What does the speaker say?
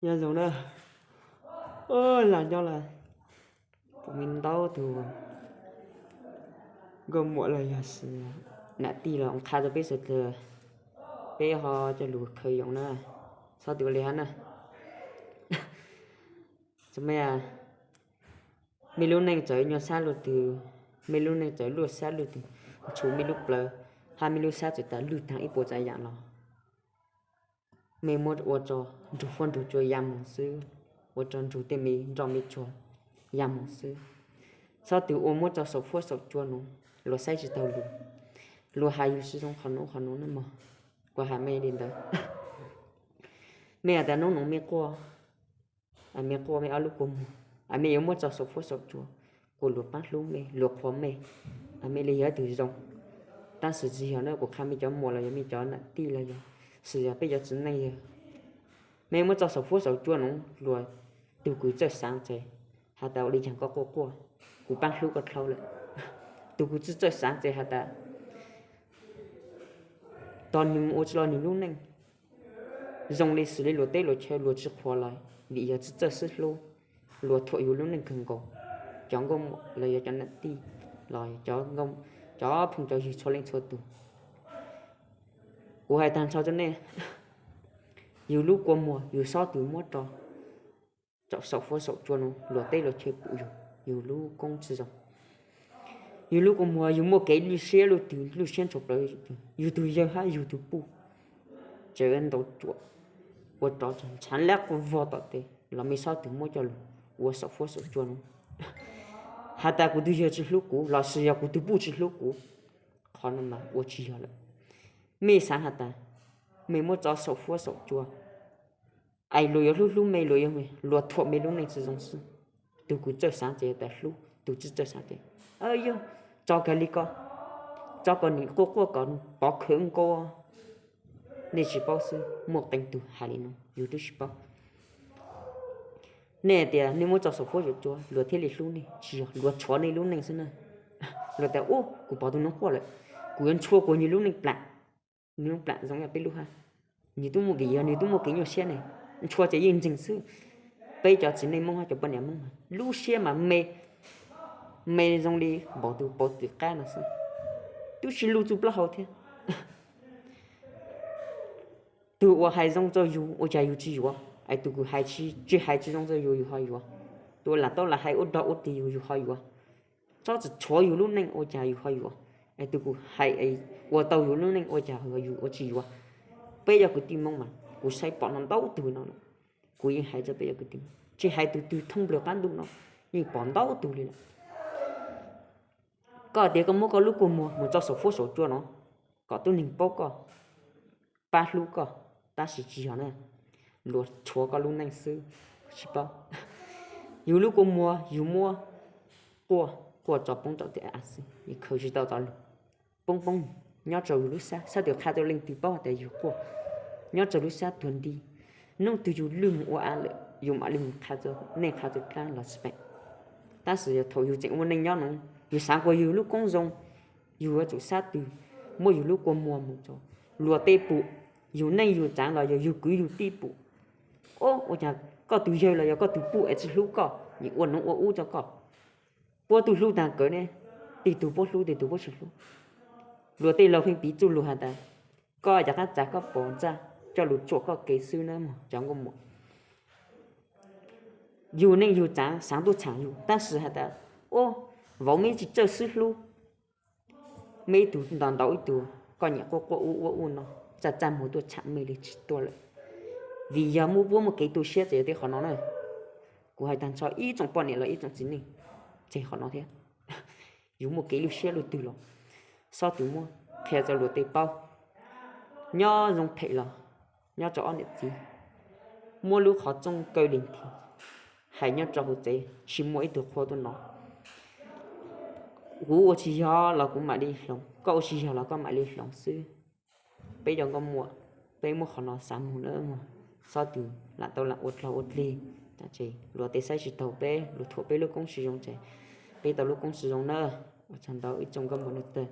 Nyob zoo na, lam nyob lawm, kuv me ntau tus nkauj muam los yog nam tij los qha rau peb sawv daws, peb ho coj lus khaws yoos na, txhob ua li hab na. Mej lub neej txawm nyuaj sab luaj twg, mej lub neej txawm luaj sab luaj twg, tsuas mej lub plawv hab mej lub sab txawm tas lwj taag ib puas tsav yaam los mej muab ua rua nrug huab nrug cua ya moog xwb, ua rua nrug tej me nroj me tsuag ya moog xwb. Txhob tug ua muab rua saum huab saum cua nuav, luag saib tsi taug lug, luag has yug tsi zoo qhov nuav qhov nuav na mog. Kuv has mej li ntawd, mej has tas nub nuav mej quaj, mej quaj mej ob lub kua muag, mej yuav muab rua saum huab saum cua, kuas luag paab hlub mej, luag qhuas mej, mej li yog ib tug zoo. Tab sis tsi yog na, kuv qha mej cov muam los yog mej cov nam tij los yog, tsi yog peb cov txiv neej yog, mej muab rua saum huab saum cua nuav, luag tug kws txawj xaav tes has tas ua li caag koj quaj quaj, kuv paab hlub koj dlhau lawm. Tug kws tsi txawj xaav tes has tas tog nwg ua tsi lo nwg lub neej, zoo li xws li luag teb luag chaw luag tsi qhuas los vim yog tsi txawj sib hlub, luag thuam yug lub neej kawg nkaus. Cov nkauj muam los yog cov nam tij los cov phooj cov ywg txhua leej txhua tug, kuv has taag nrho rua nej, yug lub kua muag yug xob tug muab rua saum huab saum cua nuav, luag teb luag chaw pum yug, yug lub koob tsi zoo. Yug lub kua muag yug muaj kev lwj siab luj twg, lwj siab ntshua plawv, yug tug yawg hab yug tug puj, tsev ntau cuam, ua rov ntshav lab quaj vog tom tes los mej xob tug muab coj lug ua saum huab saum cua nuav, has tas kuv tug yawg tsi hlub kuv los sis yog kuv tug puj tsi hlub kuv, qhov nuav mas ua tsi yog lawm. Mej xaav has tas mej muab rua saum huab saum cua, es luag yuav hlub hlub mej, luag yuav, luag thuam mej lub neej tsi zoo xwb. Tug kws txawj xaav tes tas hlub, tug tsi txawj xaav tes, yog, tso kag li ko, tso kom nwg quaj quaj kom pov khawv nkaus. Nej tsi paub xwb, muaj qee tug has li nuav yug twb tsi paub. Nej tias nej muab rua saum huab saum cua luag thiaj li hlub nej, tsi yog, luag tshuav nej lub neej xwb na. Luag tas ub, kuv pom tug nuav quaj lawm, kuv yuav ntshua kuas nwg lub neej plam. Nwg lub plam zoo yam peb lub hab, nwg tub muaj, vim yog nwg tub muaj kev nyuaj siab ne, ntshua ces yeej ntseeg xwb. Peb cov txiv neej Moob hab cov poj niam Moob lub siab mas me, me zoo li npaum tug pauv tw qab no xwb, tub tsi lug txuj plaub hau thiab. Tug uas hais zoo rua yug ua caag yug tsi yuav, es tug kws hais tsi, tsi hais tsi zoo rua yug, yug ho yuav. Tug uas lam tau lam hais ua dog ua dig yug, yug ho yuav. Tsob tsi tshuav yug lub neej ua caag yug ho yuav, es tug kws hais ua tau yug lub neej ua caag yug ua tsi yuav. Peb cov kwv tij Moob mas kuv saib pom no ntau tug no, kuv yeej hais rua peb cov kwv tij, tsi hais tug twg, thoob nplawg qab ntuj no yeej pom ntau tug li lawm. Koj tias koj muab koj lub kua muag mus rua saum huab saum cua no kom tub neeg paub koj, pab hlub koj, tab sis tsi yog na, luag tshuav koj lub neej xwb, tsi paub. Yug lub kua muag yug muab quaj, quaj tso poob rau tim av xwb, khaws tsi tau rov lug. Poob poob nyob rau yug lub sab, sab twg qha rau leej twg paub has tas yug quaj, nyob rau lub sab tuag nti. Nub twg yug lwj mus ua av lawm yug mam li mus qha rau, nej qha rau dlaab los tsi peem. Tab sis yog thaum yug tseem ua neej nyob nuav yug xaav kuas yug lub koob zoo, yug yuav tsum sab twg muab yug lub kua muag mus rua luag tej pum, yug neej yug tsaav los yog yug kwv yug tij pum. Ob, ua caag koj tug yawg los yog koj tug puj es tsi hlub koj, nyeem ua nuav ua ub rua koj. Puab tug hlub taag kawg ne, tig tug puab hlub tig tug puab tsi hlub. Luag tej laug pheej piv txuj lug has tas koj cav qaab txav koj pos ntsaj coj lug tsuam koj kev xwb na mog cov nkauj muam. Yug neej yug tsaav xaav tuaj tshaam yug tab sis has tas, ob, vauv meb tsi txawj sib hlub, meb ib tug nto ntau ib tug, koj nyiam quaj quaj ub ua ub no, txaj txaj muag tuaj tshaam mej li tsi tuaj lawm. Vim yog muaj puab muaj kev tu siab txawm yog tej qhov no na. Kuv hais taag nrho ib tsoom poj niam los ib tsoom txiv neej tseg qhov no thiab. Yug muaj kev lwj siab lwj twg los xob tug muab qhia rau luag tej paub. Nyob zoo phem los nyob rau ob niam txiv, muab lub qhov txooj kaw li nthi, hais nyob rau huv tsev tsi muaj ib tug qhua tuaj no. Kuv ua tsis yog los kuv mam li hloov, koj ua tsis yog los koj mam li hloov xwb. Peb cov nkauj muam, peb muab qhov no xav moog na mog, xob tug lam tau lam ua dlog ua dlig, luag tej saib tsis taug peb, luag thuam peb lub koob tsis zoo ces peb tau lub koob tsis zoo na. Ua tsaug ntau ib tsoom nkauj muam nus tawg.